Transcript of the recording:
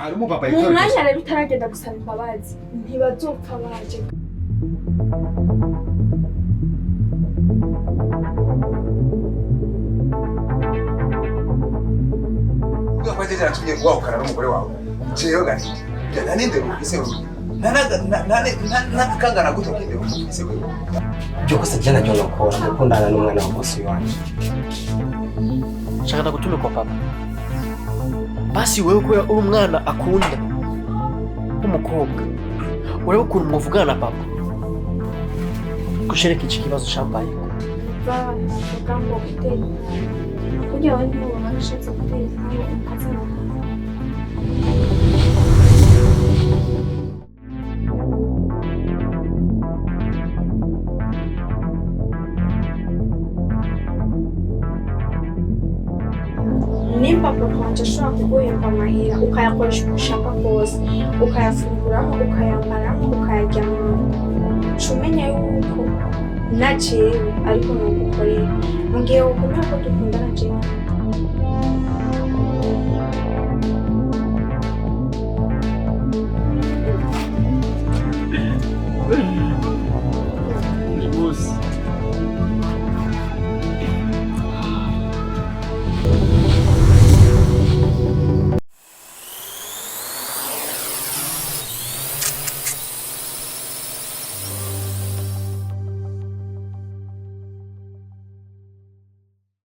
Hari umupapa Mu yitwa mwanya rero utaragenda gusaba imbabazi, ntibazopfa baje. Ugakwete cyaratumye wahukana n'umugore wawe. Jewe gani? Nta n'indero ufise wewe. Nta n'akangana gute k'indero ufise wewe. Iryo kosa je naryo nokora, gukundana n'umwana wa bosi wanje. Shaka ndagutume kwa papa. Basi wewe kubera uri umwana akunda w'umukobwa, urebe ukuntu mwuvugana na papa gushereka iki kibazo cambayeko. Bavuga ngo gutera intambwe, burya wowe ntiwubona ushatse gutera intambwe ukazana. Nimba papa wanje ashobora kuguhemba amahera, ukayakoresha uko ushaka kose, ukayafunguramo, ukayambaramo, ukayaryamamo, ca umenya yuko na jewe ariko nogukorera mu gihe wokomera ko dukundana jewe.